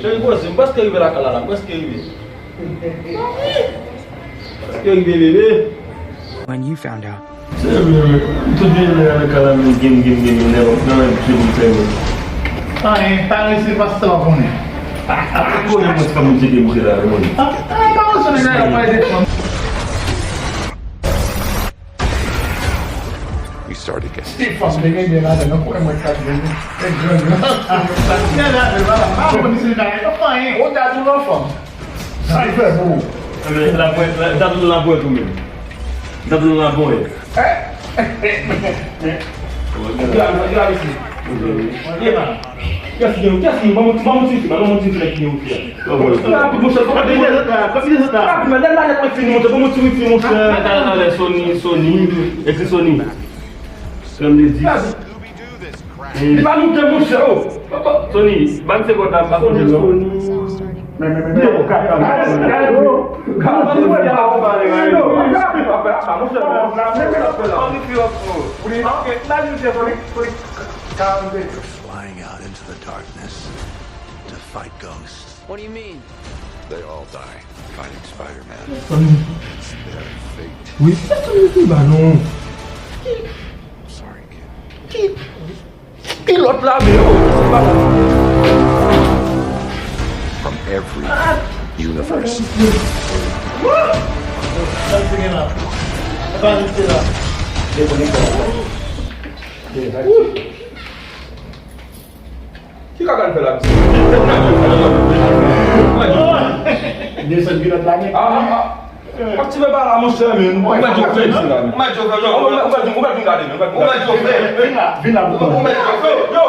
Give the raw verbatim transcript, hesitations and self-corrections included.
Ripoze, m prèske rive lakay la, la, m prèske rive. Prèske rive, bebe. When you found out. Se vre, men. M toujou nan lakay la, men gim, gim, gim, gim, nan, nan, nan, gim, gim, gim. Anyen, pa resi pastè w konnen. A, a, konnen mwen se pa moun ki te mouche la, mwen. A, a, pa resi nèg la, pa resi. We start again. Ti fanm te gen byen ladan, non, pou mwen ka byen. E gran gran. Sa ti byen ladan, pa, pa moun si la, e pa anyen. Ou ta tou nan fanm. Sa li fè pou ou? Ebyen, la pwèt, la, ta tou nan la pwèt ou menm. Ta tou nan la pwèt. Gade, gade isi. Gade. Kiyès ki gen, kiyès ki gen, ban mwen, ban mwen ti wifi, ban mwen ti wifi la ki gen wifi a. Rapid, monchè, ban mwen ti wifi. Rapid, men lè nèt mwen fini, monchè, ban mwen ti wifi, monchè. Talè, talè, Sony, Sony, ekri Sony. Kòm li di. Li pa moute, monchè, oh. Sony, ban m se kòd la, m pa konn li non. Sony. Flying out into the darkness to fight ghosts. What do you mean? They all die fighting Spider-Man. It's their fate. Wi, se sa m di ba nou. Sorry, kid. Ki, ki lòt la, men, oh, se pa From every universe. Ki kaka n fè la, mesye? Desann kilòt la, men. Ah, ah, ah. Aktive pa la, monchè, men. Ou mèt jofre, non? Ou mèt jofre, non? Ou mèt, ou mèt, ou mèt vin gade, men. Ou mèt jofre. Vin la, vin la, pou mwen. Ou mèt jofre. Yo!